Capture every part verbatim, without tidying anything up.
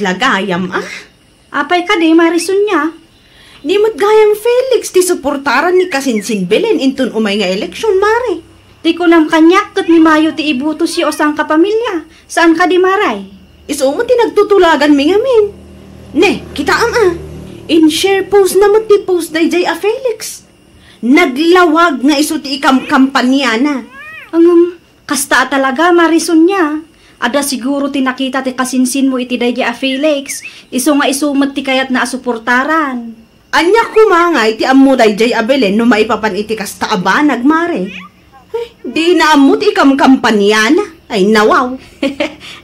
La gayam, a? Apay kadi, Mare Sonia? Ni met gayam Felix ti suportaran ni kasinsin Belen inton umay nga eleksyon, Mare. Ti kunam kaniak ket ni Mayo ti ibutosyo a sangkapamilya. Saan kadi, Mare? Isu met ti nagtutulaganmi ngamin. Ne, kitaem a. In-share post na met ti post daydiay a Felix. Naglawag nga isu ti ikamkampaniana. Ngem, kasta a talaga, Mare Sonia. Adda siguro ti nakita ti kasinsinmo iti daydiay a Felix, isu nga isu met ti kayatna a suportaran. Ania koma ngay ti ammo daydiay a Belen no maipapan iti kasta a banag, Mare? Ay, dina ammo ti ikamkampaniana. Ay, nawaw.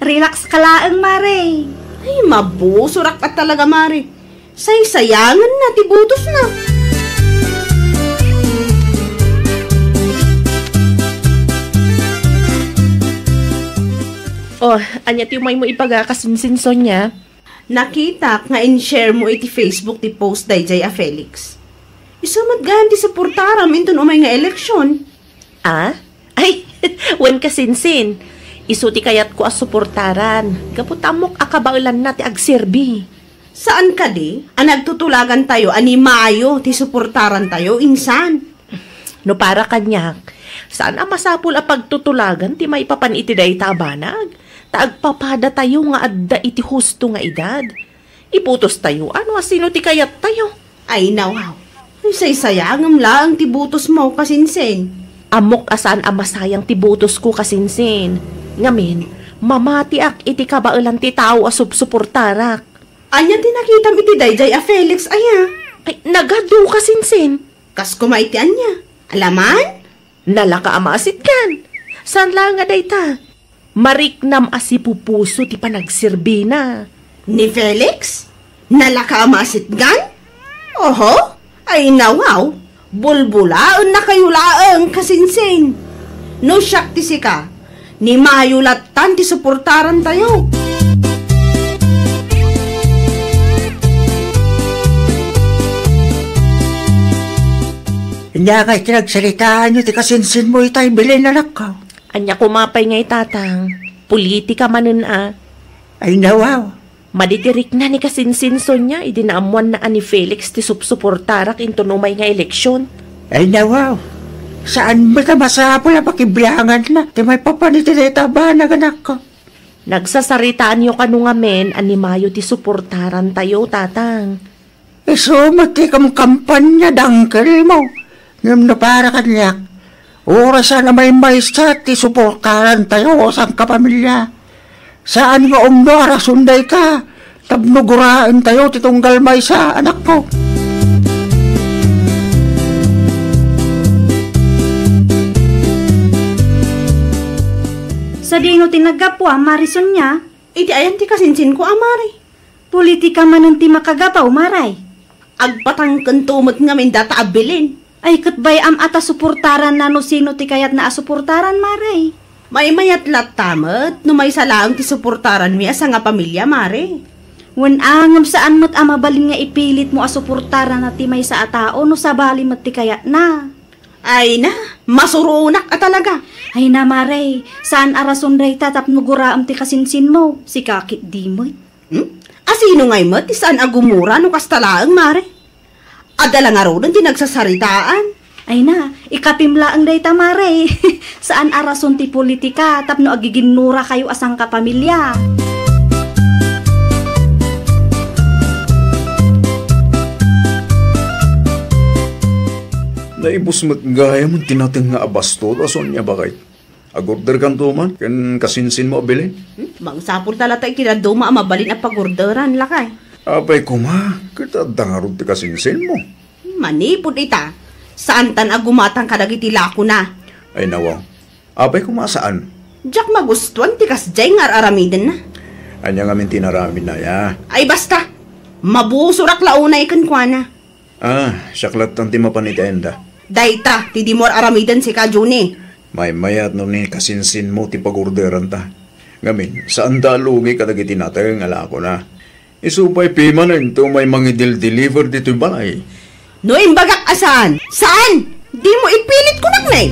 Relax ka laeng, Mare. Ay, mabusorak a talaga, Mare. Saysayangenna ti butosna. Oh, ania ti umaymo ibaga, kasinsin Sonia? Nakitak nga in-share mo iti Facebook ti post daydiay a Felix. Isu met gayam ti suportaram inton umay nga eleksyon. Ah? Ay, wen, kasinsin. Isu ti kayatko a suportaran. Gapu ta ammok a kabaelanna ti agserbi. Saan kadi a nagtutulagantayo a ni Mayo ti suportarantayo, insan? No para kaniak, saan a masapul a pagtutulagan ti maipapan iti dayta a banag, ta agpapadatayo nga adda iti husto nga edad. Ibutostayo a no asino ti kayattayo. Ay, nawaw. Ay, saysayangem laeng ti butosmo, kasinsin. Ammok a saan a masayang ti butosko, kasinsin. Ngamin, mamatiak iti kabaelan ti tao a supsuportarak. Ania ti nakitam iti daydiay a Felix aya? Ay, nagadu, kasinsin. Kas koma iti ania? Alaman? Nalaka a maasitgan. Saan laeng a dayta? Mariknam a sipupuso ti panagserbina. Ni Felix? Nalaka a maasitgan? Oho? Ay, nawaw. Bulbulaennakayo laeng, kasinsin. No siak ti sika, ni Mayo lattan ti suportarantayo. Ania ngay ti nagsaritaanyo ti kasinsinmo itay, Belen, anakko? Ania koma pay ngay, Tatang? Politika manen a. Ay, nawaw. Madidirikna ni kasinsin Sonia idi naammoanna a ni Felix ti supsuportarak inton umay nga eleksyon. Ay, nawaw. Saan met a masapul a pakibianganna ti maipapan iti dayta a banag, anakko? Nagsasaritaanyo kano ngamin a ni Mayo ti suportarantayo, Tatang. Isu met ti kamkampanya da angkelmo. Ngem no para kaniak, orasan a maymaysa ti suportarantayo a sangkapamilya. Saan nga umno a rason dayta tapno guraentayo ti tunggal maysa, anakko. Sadino ti naggapuam, Mare Sonia? Iti ayan ti kasinsinko a Mare? Politika manen ti makagapu, Mare. Agpatangkento met ngamin dayta a Belen. Ay, ket bay-am a ta suportaranna no sino ti kayatna a suportaran, Mare. Maymayat latta met no maysa laeng ti suportaranmi a sangapamilya, Mare. Wen a, ngem saan met a mabalin nga ipilitmo a suportaranna ti maysa a tao no sabali met ti kayatna. Ay na, masuronak a talaga. Ay na, Mare, saan a rason dayta tapno guraem ti kasinsinmo, sika ketdi met. Hmm? Asino ngay met ti saan a gumura no kasta laeng, Mare? Adda la ngaruden ti nagsasaritaan. Ay na, ikapim laeng dayta, Mare. Saan a rason ti politika tapno agiginnurakayo a sangkapamilya. Naibus met gayam ti nateng nga abastos a Sonia, baket. Agorderkanto man ken kasinsinmo a Belen? Hmm? Mangsapulta latta iti dadduma a mabalin a pagorderan, lakay. Apay koma, ket adda ngarud ti kasinsinmo. Manipud ita, saantan a gumatang kadagiti lakona. Ay, nawaw. Apay koma a saan? Diak magustuan ti kasdiay nga ar-aramidenna. Ania ngamin ti inaramidna, ya? Ay, basta! Mabusorak la unay kenkuana. Ah, siak lattan ti mapan iti ayanda. Dayta ti dimo ar-aramiden, sika, Juni. Maymayat no ni kasinsinmo ti pagorderanta. Ngamin, saanta a lugi kadagiti nateng a lakona. Isu pay pimanento may mangidel-deliver ditoy balay. No imbagak a saan, saan! Dimo ipilit, kunak ne!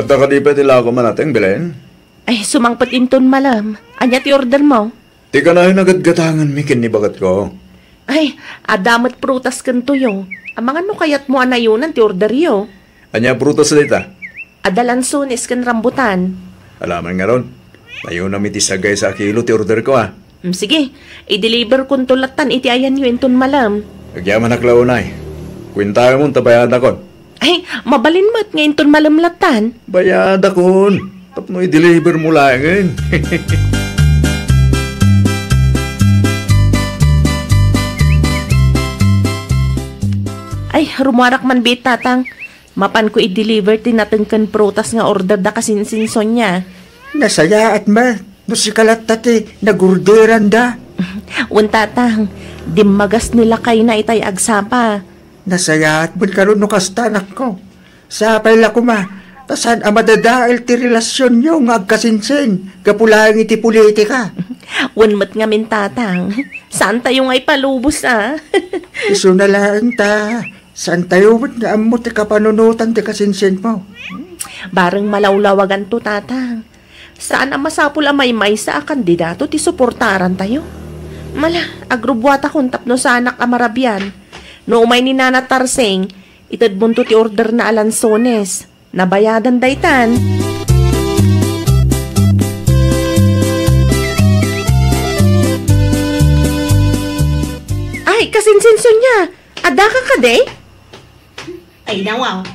Adda kadi pay ti lakom a nateng, Belen? Ay, sumangpet inton malem. Ania ti order mo? Ti kanayon a gatgatanganmi ken ni baketko. Ay, adda met prutas ken tuyo. Amangan no kayatmo a nayonan ti orderyo. Ania a prutas dayta? Adda lansones ken rambutan. Alaman ngarud, nayonami ti sagaysa a kilo ti orderko, a. Mm, sige, i-deliver konto lattan iti ayanyo inton malem. Agyamanak la unay. Kuentayon ta bayadakon. Ay, mabalin met nga inton malem lattan. Bayadakon. Tapno i-deliver mo laengen. Ay, rumuarak man biit, Tatang. Mapanko i-deliver ti nateng ken prutas nga order da kasinsin Sonia. Nasayaat met no sika latta ti nagorderanda. Wen, Tatang, dimmagas ni lakayna itay agsapa. Nasayaat met ngarud no kasta, anakko. Sapay la koma, ta saan a madadael ti relasionyo nga agkasinsin gapu laeng iti politika. Wen met ngamin, Tatang, saantayo nga ipalubos, a. Isuna laeng ta, saantayo met nga ammo ti kapanunotan ti kasinsinmo. Bareng malawlawaganto, Tatang. Saan a masapul a maymaysa a kandidato ti suportarantayo. Mala, agrubbuatakon tapno saanak a marabian. No umay ni Nana Tarsing, itedmonto ti orderna a lansones. Nabayadan daytan. Ay, kasinsin Sonia, addaka kadi? Ay, nawaw.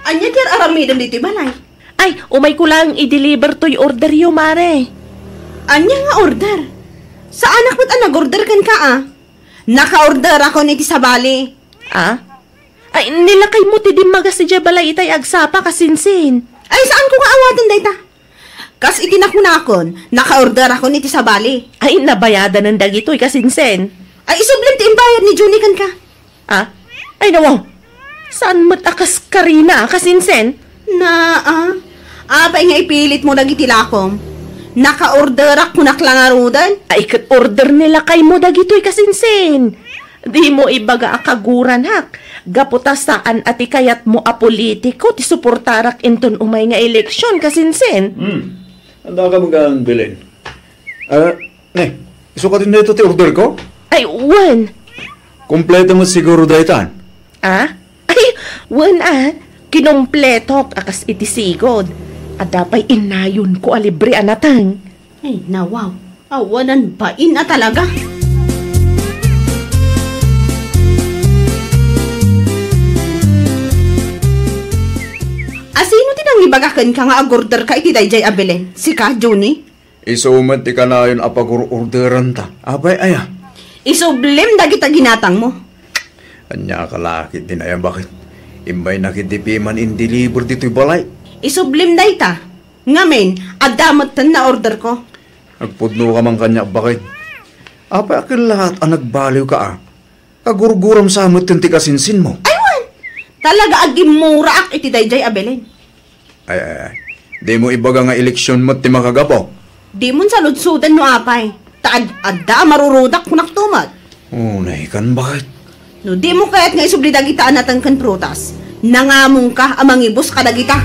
Ania ti ar-aramidem ditoy balay? Ay, umayko laeng i-deliver toy orderyo, Mare. Ania nga order? Saanak met a nag-order kenka, a. Naka-orderakon iti sabali. A? Ay, ni lakaymo ti dimmagas idiay balay itay agsapa kasinsin. Ay, saanko nga awaten dayta? Kas iti nakunakon, naka-orderakon iti sabali. Ay, nabayadanen dagitoy kasinsin. Ay, isublem ti imbayad ni Junie kenka. A? Ay, nawaw. Saan met a kas karina a kasinsin? Na, a? Apay nga ipilitmo dagiti lakom? Naka-orderak kunak la ngaruden. Ay, ket order ni lakaymo dagitoy kasinsin. Dimo ibaga a kaguranak, gapu ta saan a ti kayatmo a politiko ti suportarak inton umay nga eleksion, kasinsin. Hmm. Andakam ngan, Belen. A, ne, isu kadin dayta ti orderko? Ay, wen. Kompleto met siguro daytan? A? Ay, wen a. Kinompletok a kas iti sigud. Adda pay inayonko a libre a nateng. Ay, nawaw. Awanan bain a talaga. A, sino ti nangibaga kenka nga agorderka iti daydiay a Belen? Sika, Junie? Isu met ti kanayon a pagur-orderanta. Apay aya? Isublem dagita ginatangmo. Ania ka la ketdin aya, baket? Imbaynak iti piman in-deliver ditoy balay. Isublem dayta. Ngamin, adda metten naorderko. Agpudnoka man kaniak, baket. Apay a kellaat a nagbaliwka, a? Kagurguram sa metten ti kasinsinmo. Ay, wen! Talaga a gimmuraak iti daydiay a Belen. Ay, ay, ay. Dimo ibaga nga eleksion met ti makagapu. Dimon saludsoden no apay. Ta ad-, adda a marurudak kunakto met. Unay kan, baket? No dimo kayat nga isubli dagita a nateng ken prutas, nangamongka a mangibus kadagita.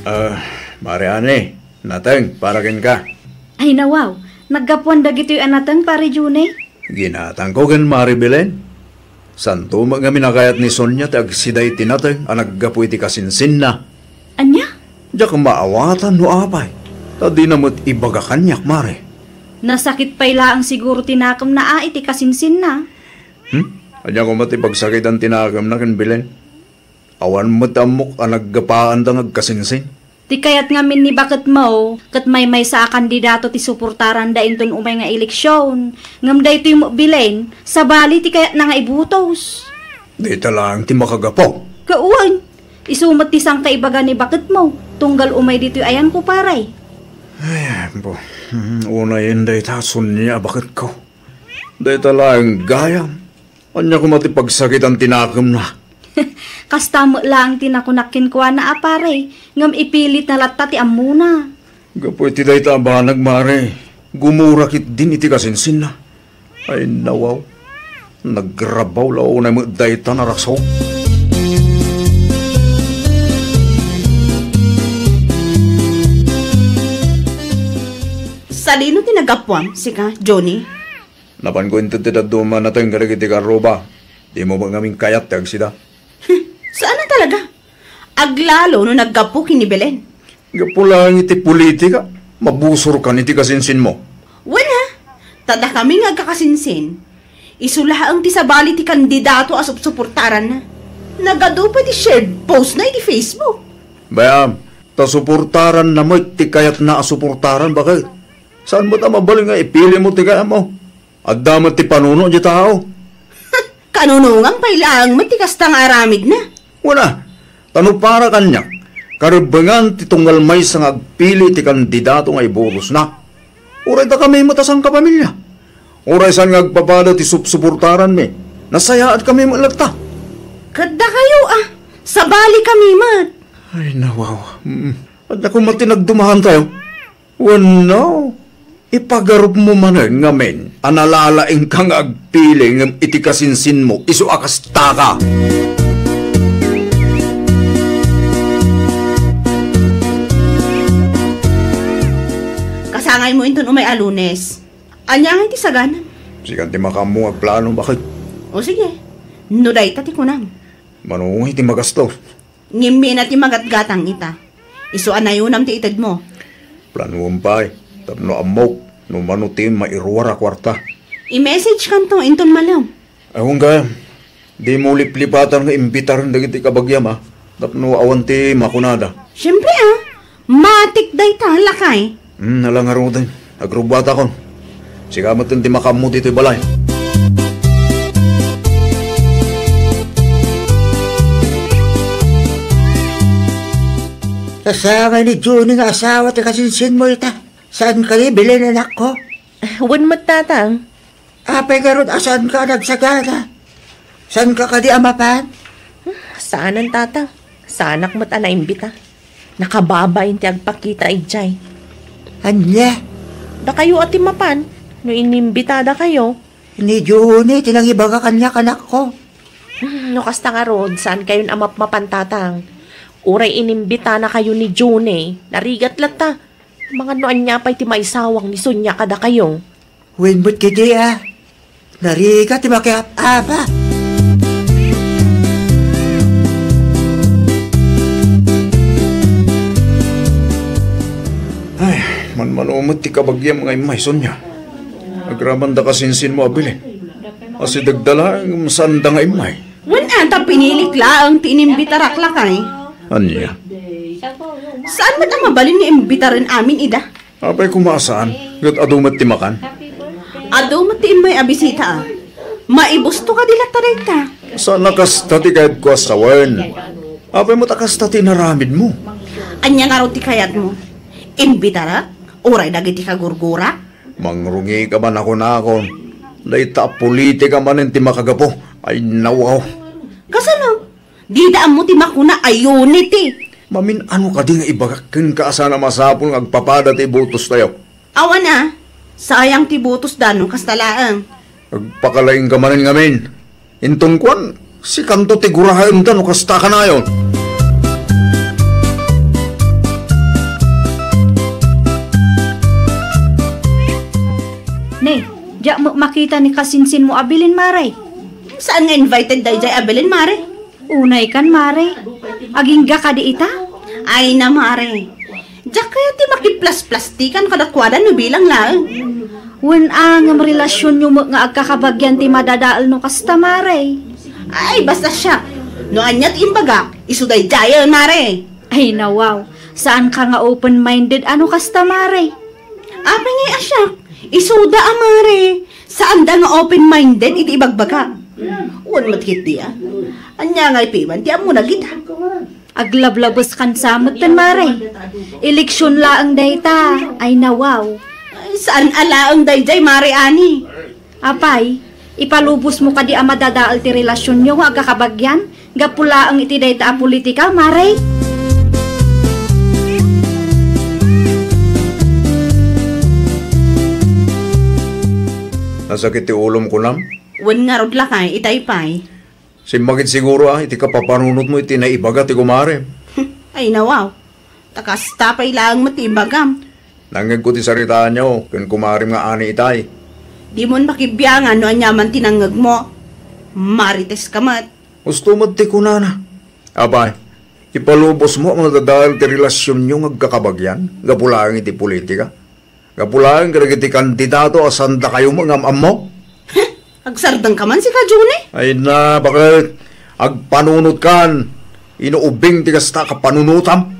A, Mare Anne, nateng para kenka. Ay, nawaw, naggapuan dagitoy a nateng, Pare Junie? Ginatangko ken Mare Belen. Santo met ngamin a kayat ni Sonia ti agsida iti nateng a naggapu iti kasinsinna. Ania? Diak maawatan no apay, ta dina met ibaga kaniak, Mare. Nasakit pay laeng siguro ti nakemna a iti kasinsinna. Hmm? Ania koma ti pagsakitan ti nakemna ken Belen? Awan met ammok a naggapaanda nga agkasinsin. Ti kayat ngamin ni baketmo, ket maymaysa a kandidato ti suportaranda inton umay nga eleksion. Ngem daytoy met Belen, sabali ti kayatna nga ibutos. Dayta laeng ti makagapu. Kawan, isu met ti sangkaibaga ni baketmo, tunggal umay ditoy ayanko, pare. Ay, ampo. Hmm, unayen dayta, Sonia a baketko. Dayta laeng gayam. Ania koma ti pagsakitan ti nakemna? Kasta met laeng ti nakunak kenkuana a pare, ngem ipilitna latta ti ammona. Gapu iti dayta a banag, Mare, gumura ketdin iti kasinsinna. Ay, nawaw. Nagrabaw la unay met dayta, Naraksok. Sadino ti naggapuam, sika, Johnny? Napanko inted ti dadduma nateng kadagiti karruba. Dimo met ngamin kayat ti agsida. Saan a talaga? Aglalo no naggapu ken ni Belen. Gapu laeng iti politika, mabusorkan iti kasinsinmo. Wen a, ta dakami nga agkakasinsin, isu laeng ti sabali ti kandidato a supsuportaranna. Nagadu pay ti shared post na iti Facebook. Bay-am, ta suportaranna met ti kayatna a suportaran, baket. Saan met a mabalin nga ipilimo ti kayatmo? Adda met ti panuno ti tao. Kanunongan pay laeng met ti kasta nga aramidna. Wen a, ta no para kaniak, karebbengan ti tunggal maysa nga agpili ti kandidato nga ibotosna. Uray dakami met a sangkapamilya. Uray saan nga agpapada ti supsuportaranmi, nasayaat kami met latta. Ket dakayo a, sabali kami met. Ay, nawaw. Mm. Adda koma ti nagdumaantayo. Wenno, ipagarupmo manen ngamin a nalalaingka nga agpili ngem iti kasinsinmo isu a kastaka. Kasangaymo inton umay a Lunes. Ania ngay ti saganam? Sikan ti makaammo nga agplano, baket. O sige, no dayta ti kunam. Mano ngay ti magastos? Ngem mina ti magatgatang ita. Isu a nayonam ti itedmo. Planuem pay, tapno ammok no mano ti mairuar a kuarta. I-message kanto inton malem. Awan gayam, dimo liplipatan nga imbitaren dagiti kabagiam, a, tapno awan ti makunada. Siempre, a. Matik dayta, lakay. Hmm, ala ngaruden. Agrubbuatakon. Sika met ti makaammo ditoy balay. Kasangay ni Johnny nga asawa ti kasinsinmo ita. Saan kadi, Belen, anakko? Wen met, Tatang. Apay ngarud a saanka a nagsagana? Saanka kadi a mapan? Saanen, Tatang. Saanak met a naimbita. Nakababain ti agpakita idiay. Ania? Dakayo a ti mapan, no inimbitadakayo. Ni Johnny ti nangibaga kaniak, anakko. Hmm, no kasta ngarud, saankayon a mapmapan, Tatang. Uray inimbitanakayo ni Johnny, narigat latta. Mangan no ania pay ti maisawang ni Sonia kadakayo. Wen met ketdi a, narigat ti makiap-apa. Ay, manmano met ti kabagiam nga immay, Sonia. Agraman da kasinsinmo a Belen. Asidegda laeng, saanda nga immay. Wen a, ta pinilik laeng ti inimbitarak, lakay. Ania? Saan met a mabalin nga imbitaren amin ida? Apay koma a saan, ket adu met ti makan? Adu met ti immay a bisita, a. Maibusto kadi latta dayta? Saan a kasta ti kayatko a sawen. Apay met a kasta ti inaramidmo? Ania ngarud ti kayatmo? Imbitarak? Uray dagiti kagurgurak? Mangrungika man a kunakon, dayta a politika manen ti makagapu. Ay, nawaw. Kasano? Dida ammo ti makuna a unity. Mamin-ano kadi nga ibagak kenka a saan a masapul nga agpapada ti botostayo? Awan a, sayang ti botosda no kasta laeng. Agpakalaingka manen ngamin. Inton kuan, sikanto ti guraemda no kasta kanayon. Ne, diak met makita ni kasinsinmo a Belen, Mare. Saan nga invited daydiay a Belen, Mare? Unaykan, Mare. Agingga kadi ita? Ay na, Mare. Diak kayat ti makiplasplastikan kadakuada no bilang laeng. Wen a, ngem relasionyo met nga agkakabagian ti madadael no kasta, Mare. Ay, basta siak. No ania ti imbagak, isu daydiayen, Mare. Ay, nawaw. Saanka nga open-minded a no kasta, Mare. Apay ngay a siak? Isuda a, Mare. Saanda nga open-minded iti ibagbaga. Wen met ketdi a. Ania ngay piman ti ammona kita? Aglablabeskan sa metten, Mare. Eleksion laeng dayta. Ay, nawaw. Ay, saan a laeng daydiay, Mare, ani? Apay, ipalubosmo kadi a madadael ti relasionyo nga agkakabagian gapu laeng iti dayta a politika, Mare? Nasakit ti ulom, kunam? Wen ngarud lakay, itay pay. Simmakid siguro a iti kapapanunotmo iti naibaga ti kumarem. Ay, nawaw. Ta kasta pay laeng met ti ibagam. Nangngegko ti saritaanyo ken kumarem nga ani itay. Dimon makibiangan no aniaman ti nangngegmo. Marites ka met. Husto met ti kunana. Apay, ipalubosmo a madadael ti relasionyo nga agkakabagian gapu laeng iti politika? Gapu laeng kadagiti kandidato a saan dakayo nga am-ammo? Heh, agsardengka man sika, Johnny? Ay na, baket? Agpanunotkan. Inuubing ti kasta a kapanunotam.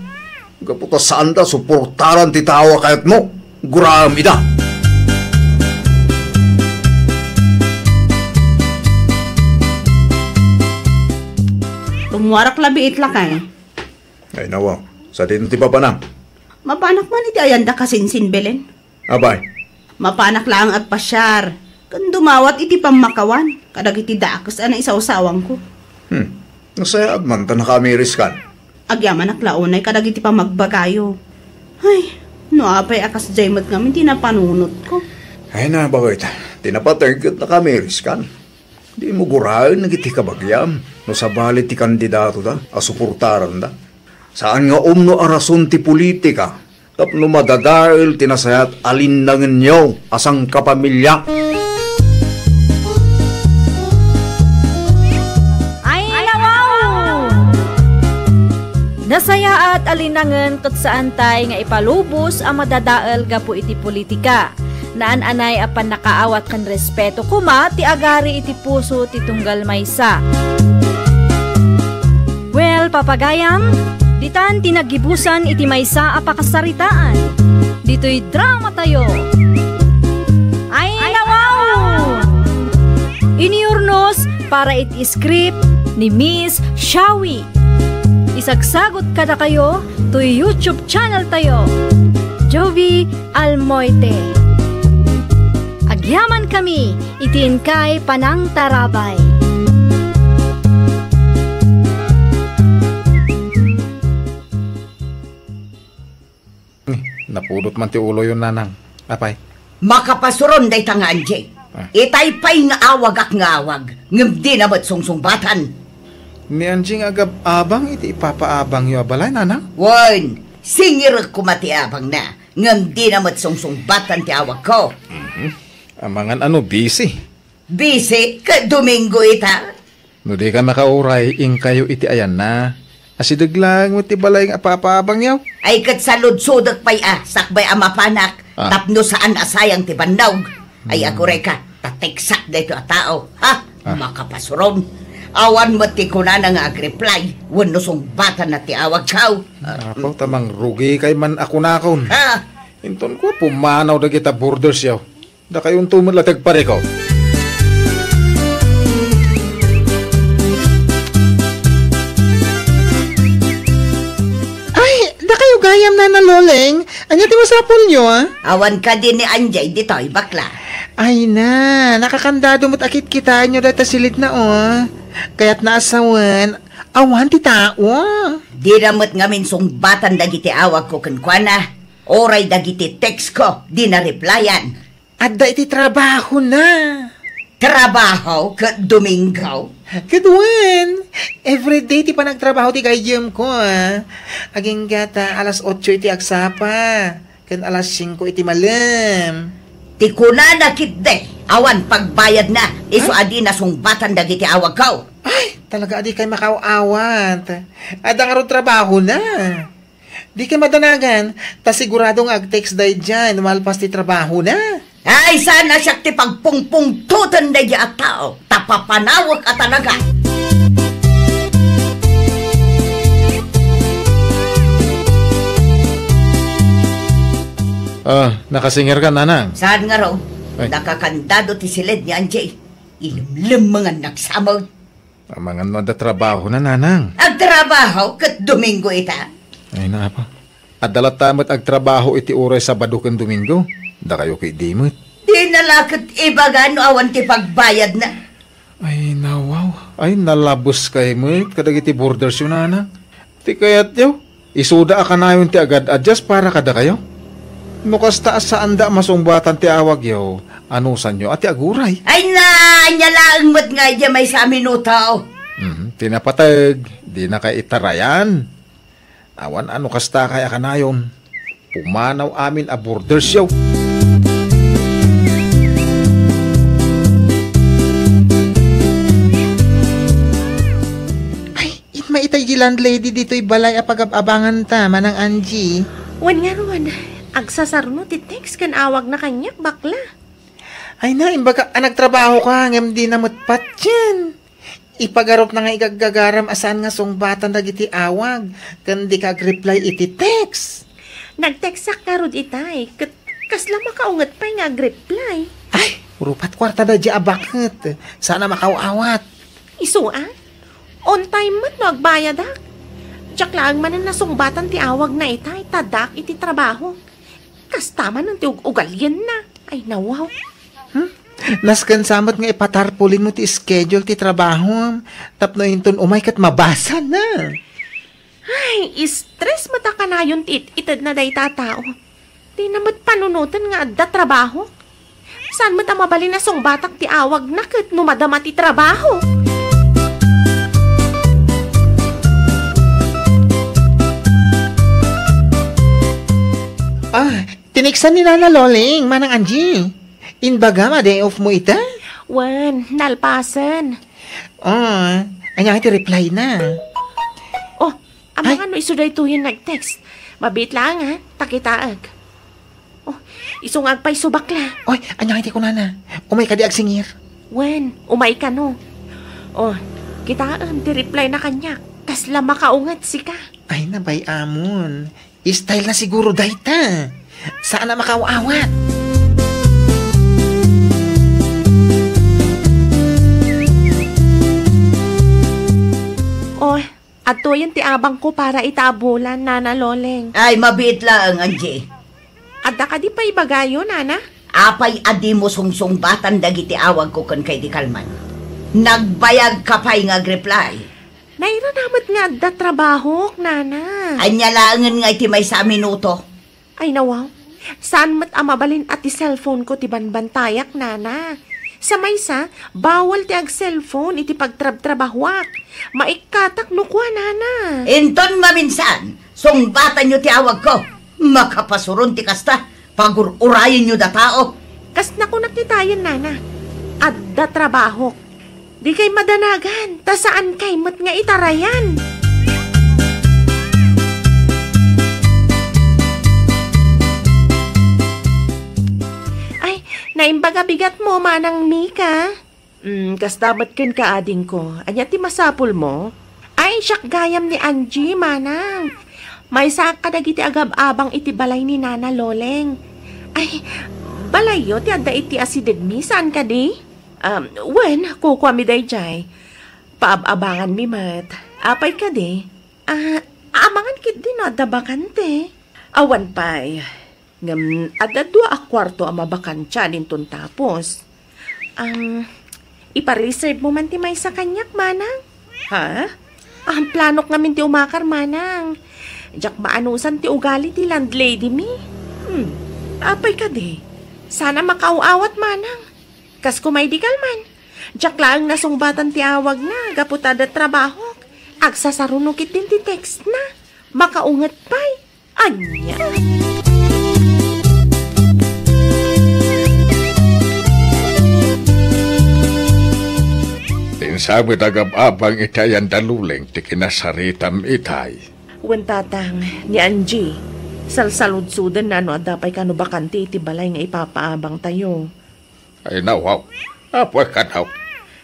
Gapu ta saanda suportaran ti tao a kayatmo. Guraem ida. Tummuarak labi it lakay. Ay, nawa. Sadino ti papanam? Mapanak man iti ayanda kasinsin, Belen. Apay? Mapanak laeng agpasiar, ken dumawat iti pammakawan kadagiti dakes a naisawsawangko. Hmm. Nasayaat man ta nakaamiriskan. Agyamanak la unay kadagiti pammagbagayo. Ay, no apay a kasdiay met ngamin ti napanunotko. Ay na, baket? Ti napateg ket nakaamiriskan. Dimo guraen dagiti kabagiam no sabali ti kandidatota a suportaranda. Saan nga umno a rason ti politika tapno madadael ti nasayaat a linnangenyo a sangkapamilya. Ay, nawaw! Nasayaat a linnangen ket saantay nga ipalubos a madadael gapu iti politika. Naan-anay a pannakaawat ken respeto koma ti agari iti puso ti tunggal maysa. Well, papagayam, ditan ti naggibusan iti maysa a pakasaritaan. Ditoy drama tayo. Ay, nawaw! Iniurnos para iti script ni Miss Shawi. Isagsagot kadakayo toy YouTube channel tayo, Jovi Almoite. Agyaman kami iti inkay panangtarabay. Eh, napudot man ti uloyo, nanang. Apay? Makapasuron dayta nga Angie. Ah. Itay pay nga awagak nga awag, ngem dina met sungsungbatan. Ni Angie nga agab-abang iti ipapaabangyo a balay, nanang? Wen, singirek koma ti abangna, ngem dina met sungsungbatan ti awagko. Mhm. Amangan a no busy. Busy ket Domingo ita. No dika makauray, inkayo iti ayanna. Asideg laeng met ti balay nga apapaabangyo. Ay, ket saludsodek pay a sakbay a mapanak. Ah. Tapno saan a sayang ti bannog. Ay, hmm, agurayka, ta teksak daytoy a tao. Ha? Ah. Makapasuron. Awan met ti kunana nga agreply wenno sungbatanna ti awagko. Ah. Apo, ta mangrugikay man a kunakon. Ha? Inton kua, pumanaw dagita bordersyo. Dakayonto met la ti agparikut. Ay, dakayo gayam, Nana Loleng. Ania ti masapulyo, a? Awan kadi ni Angie ditoy, bakla? Ay na, nakakandado met a kitkitaenyo dayta silidna, o. Kayatna a sawen, awan ti tao. Dina met ngamin sungbatan dagiti awagko kenkuana, uray dagiti textko, dina replyan. Adda iti trabahona. Trabaho ket Domingo? Ket wen, everyday ti panagtrabaho ti gayyemko, a. Agingga ta alas otso iti agsapa, ken alas singko iti malem. Ti kunana ketdi, awan pagbayadna, isu a dina sungbatan dagiti awagko. Ay, talaga a dikay makaaw-awat. Adda ngarud trabahona. Dikay madanagan, ta sigurado nga agtext daydiay no malpas ti trabahona. Ay, saan a siak ti pagpungpungtoten daydiay a tao, ta papanawek a talaga. Ah, nakasingerka, Nanang? Saan ngarud? Ay. Nakakandado ti silid ni Angie. Ilemlemengan nagsamot. Amangan no adda trabahona, Nanang. Agtrabaho ket Domingo ita? Ay, naapa. Adda latta met agtrabaho iti uray Sabado ken Domingo. Dakayo ketdi met. Dina la ket ibaga no awan ti pagbayadna. Ay, nawaw. Ay, nalabuskay met kadagiti bordersyo, Nanang. Ti kayatyo, isuda a kanayon ti agad-adyas para kadakayo. No kasta a saanda a masungbatan ti awagyo, anusanyo a ti aguray? Ay na, Ania laeng met nga idiay maysa a minuto? Mhm, ti napateg, dinakay itarayan. Awan a no kastakay a kanayon. Pumanaw amin a borders yo. Ay, inma itay di landlady ditoy balay a pagab-abanganta, Manang Angie. Wen ngarud, agsasaruno ti text ken awagna kaniak, bakla. Ay na, imbagak a nagtrabahoka, ngem dina met patien. Ipagarupna nga igaggagaram a saan nga sungbatan dagiti awag, ken dika agreply iti text. Nagtextak ngarud itay, ket kasla makaunget pay nga agreply. Ay, rupat kuarta daydiay a baket. Saan a makaaw-awat. Isu a? On time met no agbayadak. Diak laeng manen nasungbatan ti awagna itay, ta addaak iti trabaho. Kasta manen ti ug-, ugalienna. Ay, nawaw. Hmm? Nasken sa met nga ipatarpulinmo ti schedule ti trabahom, tapno inton umay ket mabasana. Ay, stress met a kanayon ti it-itedna dayta a tao. Dina met panunoten nga adda trabaho. Saan met a mabalin a sungbatak ti awagna ket no madama ti trabaho? Ah, tineksan ni Nana Loling, Manang Angie. Inbagam a day off mo ita? Wen, nalpasen. Ah, ania ti reply na? Oh, amangan no isu daytoyen nag-text. Mabiit laeng, ha? Ta kitaek. Oh, isu nga agpayso, bakla. Oy, ania ti kunana? Umay kadi agsingir? Wen, umay kano. Oh, kitaem ti reply na kaniak. Kasla makaunget sika. Ay, nabay-amon. Style na siguro dayta. Saan a makaaw-awat. Oh, adtoyen ti abangko para ita a bulan, Nana Loleng. Ay, mabiit laeng, Angie. Adda kadi pay ibagayo, Nana? Apay a dimo sungsungbatan dagiti awagko ken kay di kalman? Nagbayagka pay nga agreply. Nairana met nga adda trabahok, Nana. Ania laengen nga iti maysa a minuto? Ay, nawaw. Saan met a mabalin a ti cellphone ko ti banbantayak, Nana. Sa maysa, bawal ti ag-cellphone iti pagtrabtrabahuak. Maikkatak no kua, Nana. Inton maminsan, sungbatanyo ti awagko. Makapasuron ti kasta. Pagur-urayenyo da tao. Kas nakunak ni tayen, Nana. Adda trabahok. Dikay madanagan, ta saankay met nga itarayan. Ay, naimbag a bigatmo, Manang Mika. Mm, kasta met kenka, adingko. Ania ti masapulmo? Ay, siak gayam ni Angie, Manang. Maysaak kadagiti agab-abang iti balay ni Nana Loleng. Ay, balayyo ti adda iti asidegmi, saan kadi? Um, wen, kukuami daydiay. Paab-abanganmi met. Apay kadi? Ah, amangan ketdi no adda bakante. Awan pay. Ngem adda dua a kuarto a mabakante inton tapos. Um, ipa-reserve mo man ti maysa kaniak, Manang. Ha? Ah, planok ngamin ti umakar, Manang. Diak maanusan ti ugali ti landlady mi. Hmm. Apay kadi? Saan a makaaw-awat, Manang. Kas kumay di kalman. Diak laeng nasungbatan ti awagna, gapu ta adda trabahok. Agsasaruno ketdin ti text na. Makaunget pay. Ania? Ti insabi ti agab-abang iti ayan da Loleng ti kinasaritam itay. Wen, Tatang, ni Angie, salsaludsodenna no adda pay kano bakante iti balay nga ipapaabangtayo. Ay, nawaw. Apo, kanaw.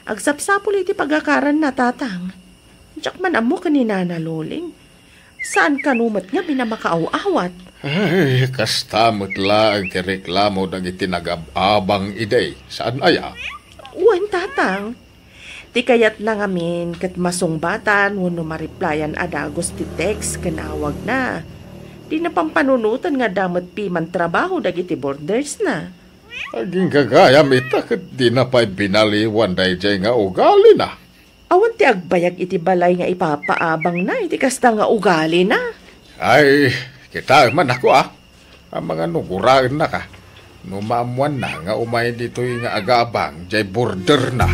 Agsapsapul iti pagakaranna, Tatang. Diak man ammo ken ni Nana Loleng. Saan kano met ngamin a makaaw-awat? Ay, kasta met laeng ti reklamo dagiti nagab-abang idi. Saan aya? Wen, Tatang. Ti kayatna ngamin ket masungbatan wenno ma-replyan a dagus ti text ken awagna. Dina pampanunoten nga adda met piman trabaho dagiti bordersna. Aginggagayam ita ket dina pay binaliwan daydiay nga ugalina. Awan ti agbayag iti balay nga ipapaabangna iti kasta nga ugalina. Ay, kitaem man a kua. Amangan no guraennaka. No maammoanna nga umay ditoy nga agabang jay borderna.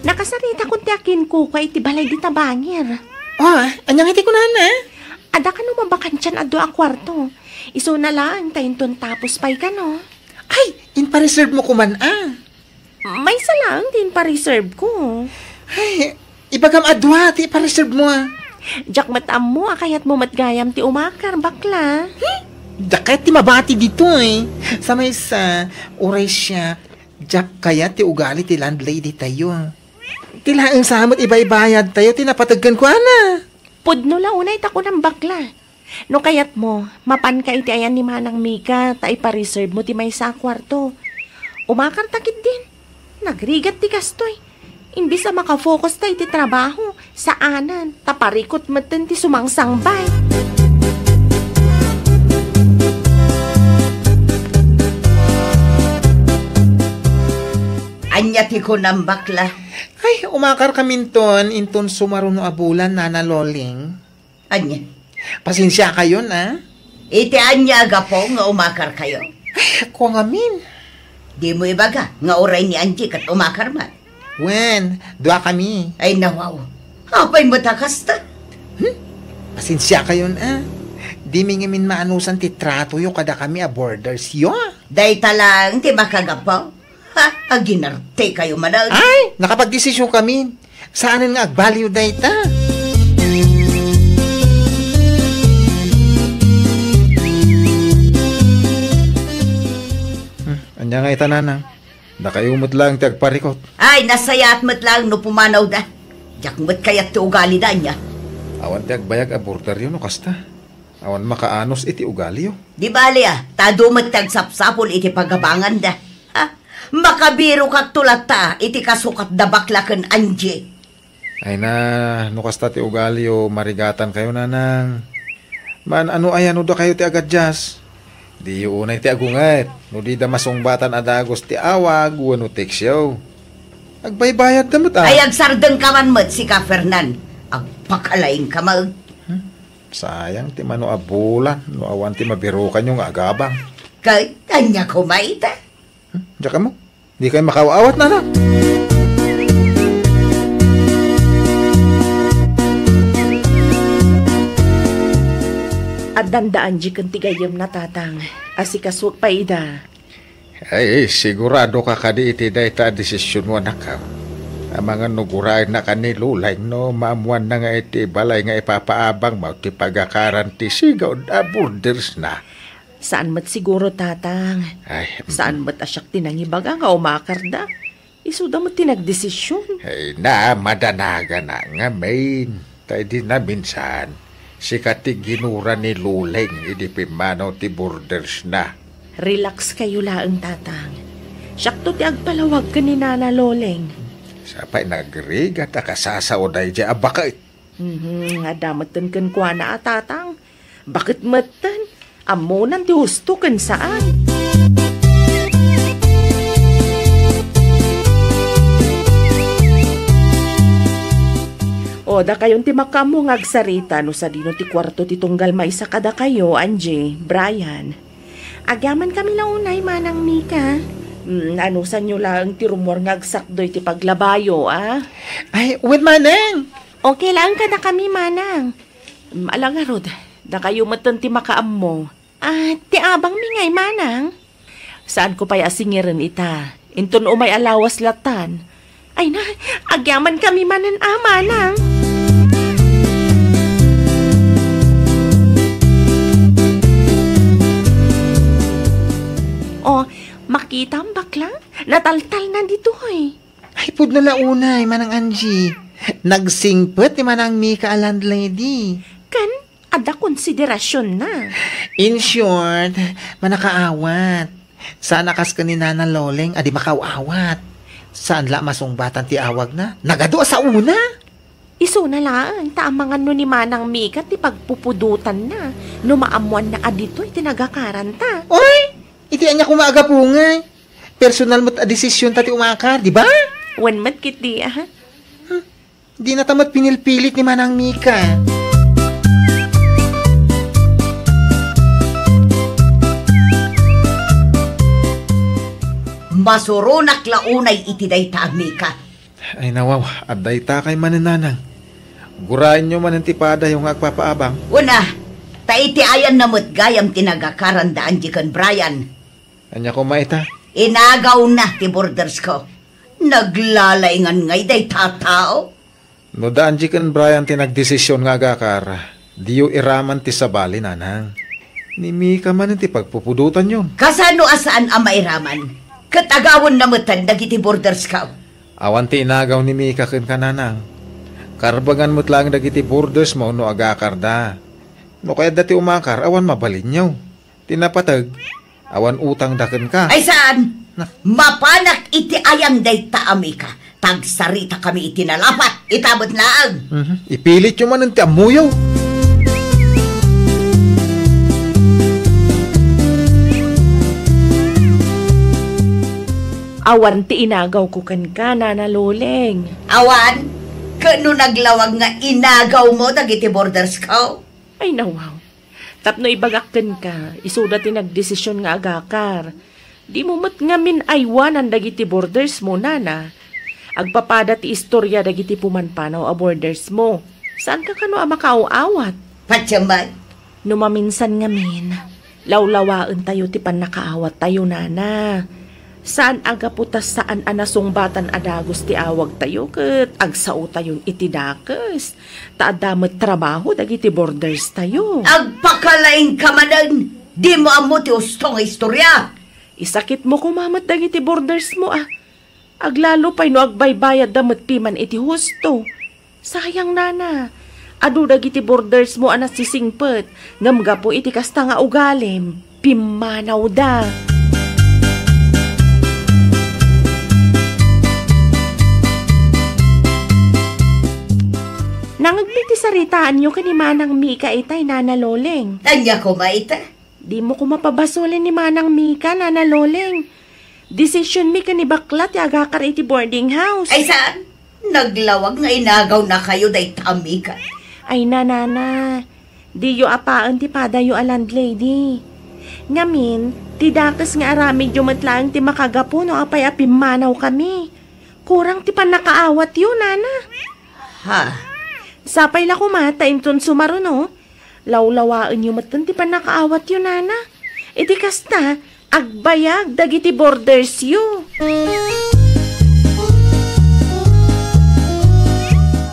Nakasaritakon ti akinkukua iti balay dita bangir. Ah, ania nga ti kunana? Adda kano mabakantian a dua a kuarto. Isuna laeng ta inton tapos pay kano. Ay, inpa-reserve mo koma, a? Maysa laeng ti inpa-reserve ko. Ay, ibagam a dua ti ipa-reserve mo, a. Diak met ammo a kayatmo met gayam ti umakar, bakla. Hmm? Diak kayat ti mabati ditoy. Sa maysa, uray siak, diak kayat ti ugali ti landlady tayo. Ti laeng sa met ibaybayad tayo ti napateg kenkuana. Pudno la unay ta kunam, bakla. No kayatmo, mapanka iti ayan ni Manang Mika ta ipa-reserve mo ti maysa a kuarto. Umakarta ketdin. Nagrigat ti gastoy. Imbes a makafokus ta iti trabaho, saanen, ta parikot metten ti sumangsangbay. Ania ti kunam, bakla? Ay, umakar kaminton inton sumaruno a bulan, Nana Loleng. Ania? Pasensiakayon, a? Iti ania a gapu nga umakarkayo? Ay, kua ngamin. Dimo ibaga nga uray ni Angie ket umakar met? Wen, dua kami. Ay, nawaw. Apay met a kasta? Hmm? Pasensiakayon, a. Dimi ngamin maanusan ti tratoyo kadakami a bordersyo. Dayta laeng ti makagapu? Ha? Aginartekayo manen. Ay, nakapagdesisyon kami. Saanen nga agbaliw dayta. Hmm, ania nga ita, Nanang? Dakayo met laeng ti agparikot. Ay, nasayaat met laeng no pumanawda. Diak met kayat ti ugalida, ania? Awan ti agbayag a borderyo no kasta. Awan makaanus iti ugaliyo. Di bali, a, ta adu met ti agsapsapul iti pagabanganda. Ha? Makabirokakto latta iti kasukatda bakla ken Angie. Ay na, no kasta ti ugaliyo, marigatankayo, Nanang. Maan-ano aya no dakayo ti agadjust? Diyo unay ti agunget no dida masungbatan a dagus ti awag wenno teksyo. Agbaybayadda met, a. Ay, agsardengka man met, sika, Fernan. Agpakalaingka met. Hmm? Sayang ti mano a bulan no awan ti mabirokanyo nga agabang. Ket ania koma ita? Hmm? Diak ammo. Dikay makaaw-awat, Nana. Addanda Angie ken ti gayyemna, Tatang. Asikasuek pay ida. Ay, sigurado ka kadi iti dayta a desisyonmo, anakko? Amangan no guraenna ken ni Loleng no maammoanna nga iti balay nga ipapaabangmo ti pagakaran ti sigud a bordersna. Saan met siguro, Tatang. Ay, mm. Saan met a siak ti nangibaga nga umakarda? Isuda met ti nagdesisyon. Ay na, madanagana ngamin. Ta idi naminsan, sika ti ginura ni Loleng idi pimmanaw ti bordersna. Relax kayo laeng, Tatang. Siakto ti agpalawag ken ni Nana Loleng. Sapay nagrigat a kasasao daydiay a baket. Mhm, adda metten kenkuana a, Tatang. Baket metten, ammonan ti husto ken saan. O, dakayon ti makaammo nga agsarita no sadino ti kuarto ti tunggal maysa kadakayo, Angie, Brian. Agyamankami la unay, Manang Mika. Mm, anusanyo laeng ti rummuar nga agsakdoy ti paglabayo, a? Ay, wen, Manang! Okay laeng kadakami, Manang. Mm, ala ngarud, dakayo metten ti makaammo. Ah, ti abangmi ngay, Manang? Saanko pay a singiren ita. Inton umay a lawas latan. Ay na, agyamankami manen a, Manang. O, makitam, bakla? Nataltalna ditoy. Ay, pudno la unay, Manang Angie. Nagsingpet ni Manang Mika a landlady. Ken, adda konsiderasionna. In short, manakaawat. Saan a kas ken ni Nana Loleng a di makaaw-awat. Saan la a masungbatan ti awagna. Nagadu a saona. Isuna laeng ta amangan no ni Manang Mika ti pagpupudotanna no maammoanna a ditoy ti nagakaranta. Oy! Iti ania koma a gapu ngay? Personal met a desisyonta ti umakar, di ba? Wen met ketdi, a. Dinata met pinilpilit ni Manang Mika. Masuronak la unay iti dayta a Mika. Ay, nawaw, adda itakay manen, Nanang. Guraenyo manen ti padayo nga agpapaabang. Una, ta iti ayanna met gayam ti nagakaran da Angie ken Brian. Ania koma ita? Inagawna ti bordersko. Naglalaingan ngay dayta a tao. No da Angie ken Brian ti nagdesisyon nga agakar, diyo iraman ti sabali, Nanang. Ni Mika manen ti pagpupudotanyon. Kasano a saan a mairaman? Ket agawenna metten dagiti bordersko. Awan ti inagaw ni Mika kenka, Nanang. Karbengan met laeng dagiti bordersmo no agakarda. No kayatda ti umakar, awan mabalinyo. Ti napateg, awan utangda kenka. Ay, saan? Nak- Mapanak iti ayam dayta a Mika. Tagsaritakami iti nalapat. Ita met laeng. Mhm. Ipilityo manen ti ammoyo. Awan ti inagawko kenka, Nana Loleng. Awan? Ket no naglawag nga inagawmo dagiti bordersko? Ay, nawaw. Tapno ibagak kenka, isuda ti nagdesisyon nga agakar. Dimo met ngamin aywanan dagiti bordersmo, Nana. Agpapada ti istoria dagiti pumanpanaw a bordersmo. Saanka kano a makaaw-awat? Patiem met. No maminsan ngamin, lawlawaentayo ti pannakaawattayo, Nana. Saan a gapu ta saan a nasungbatan a dagus ti awagtayo ket agsaotayon iti dakes. Ta adda met trabaho dagiti borderstayo. Agpakalaingka manen! Dimo ammo ti husto nga istoria! Isakitmo koma met dagiti bordersmo a. Aglalo pay no agbaybayadda met piman iti husto. Sayang, Nana. Adu dagiti bordersmo a nasisingpet, ngem gapu iti kasta nga ugalim, pimmanawda. Nangngegmi ti saritaanyo ken ni Manang Mika itay, Nana Loleng. Ania koma ita? Dimo koma pabasolen ni Manang Mika, Nana Loleng. Desisionmi ken ni Bakla ti agakar iti boarding house. Ay, saan? Naglawag nga inagawnakayo dayta a Mika. Ay, Nana, diyo apaen ti padayo a landlady. Ngamin, ti dakes nga aramidyo met laeng ti makagapu no apay a pimmanawkami. Kurang ti pannakaawatyo, Nana. Ha? Sapay la koma ta inton sumaruno, lawlawaenyo metten ti pannakaawatyo, Nana. Iti kasta, agbayag dagiti bordersyo.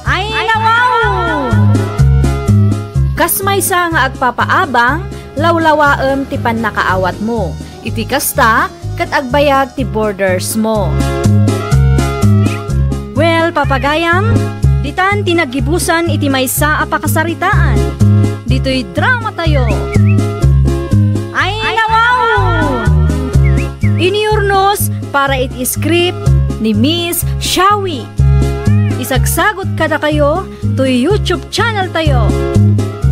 Ay, nawaw! Kas maysa nga agpapaabang, lawlawaem ti pannakaawatmo. Iti kasta, ket agbayag ti bordersmo. Well, papagayam, ditan ti naggibusan iti maysa a pakasaritaan. Ditoy dramatayo. Ay, nawaw! Inurnos para iti script ni Miss Shawi. Isagsagot kadakayo toy YouTube channel tayo,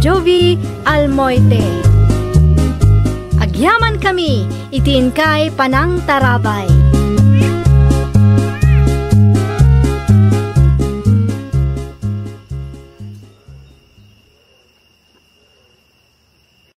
Jovie Almoite. Agyamankami iti inkay panangtarabay.